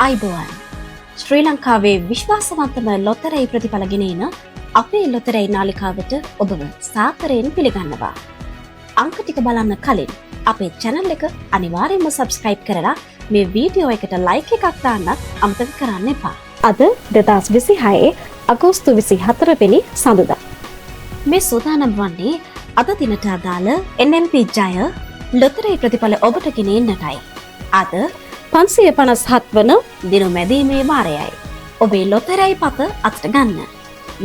ආයුබෝවන්. ශ්‍රී ලංකාවේ විශ්වාසවන්තම ලොතරැයි ප්‍රතිඵල ගෙන එන අපේ ලොතරැයි නාලිකාවට ඔබව සාදරයෙන් පිළිගන්නවා. අංක ටික බලන්න කලින් අපේ චැනල් එක අනිවාර්යයෙන්ම සබ්ස්ක්‍රයිබ් කරලා මේ වීඩියෝ එකට ලයික් එකක් දාන්නත් අමතක කරන්න එපා. අද 2026 අගෝස්තු 24 වෙනි සඳුදා. මේ සූදානම් වන්නේ අද දිනට අදාළ NLB ජය ලොතරැයි ප්‍රතිඵල ඔබට ගෙන එන්නටයි. අද 557 වන දිනු මැදීමේ වාරයයි. ඔබේ ලොතරැයි පත අතට ගන්න.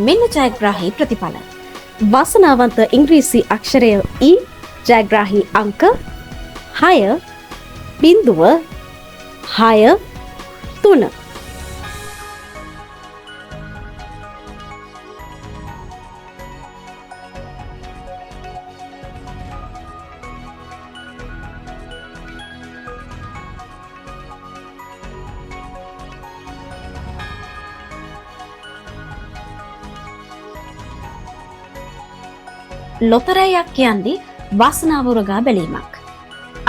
මෙන්න ජයග්‍රාහී ප්‍රතිඵල. වාසනාවන්ත ඉංග්‍රීසි අක්ෂරය E, ජයග්‍රාහී අංක 6 0 6 3. ලොතරැයියක් කියන්නේ වාසනාව උරගා බැලීමක්.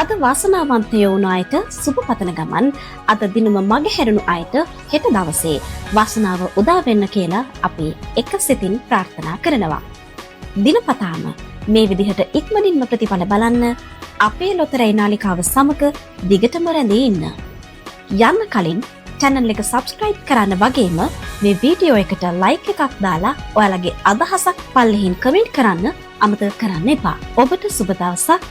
අද වාසනාවන්තයෝ වුණ අයට සුබ පතන ගමන් අද දිනුම මගහැරුණු අයට හෙට දවසේ වාසනාව උදා වෙන්න කියලා අපි එක සිතින් ප්‍රාර්ථනා කරනවා. දිනපතාම මේ විදිහට ඉක්මනින්ම ප්‍රතිඵල බලන්න අපේ ලොතරැයි නාලිකාව සමග දිගටම රැඳී ඉන්න. යන්න කලින් චැනල් එක සබ්ස්ක්‍රයිබ් කරන්න වගේම මේ වීඩියෝ එකට ලයික් එකක් දාලා ඔයාලගේ අදහසක් පල්ලෙහින් කමෙන්ට් කරන්න අමතක කරන්න එපා. ඔබට සුබ දවසක්.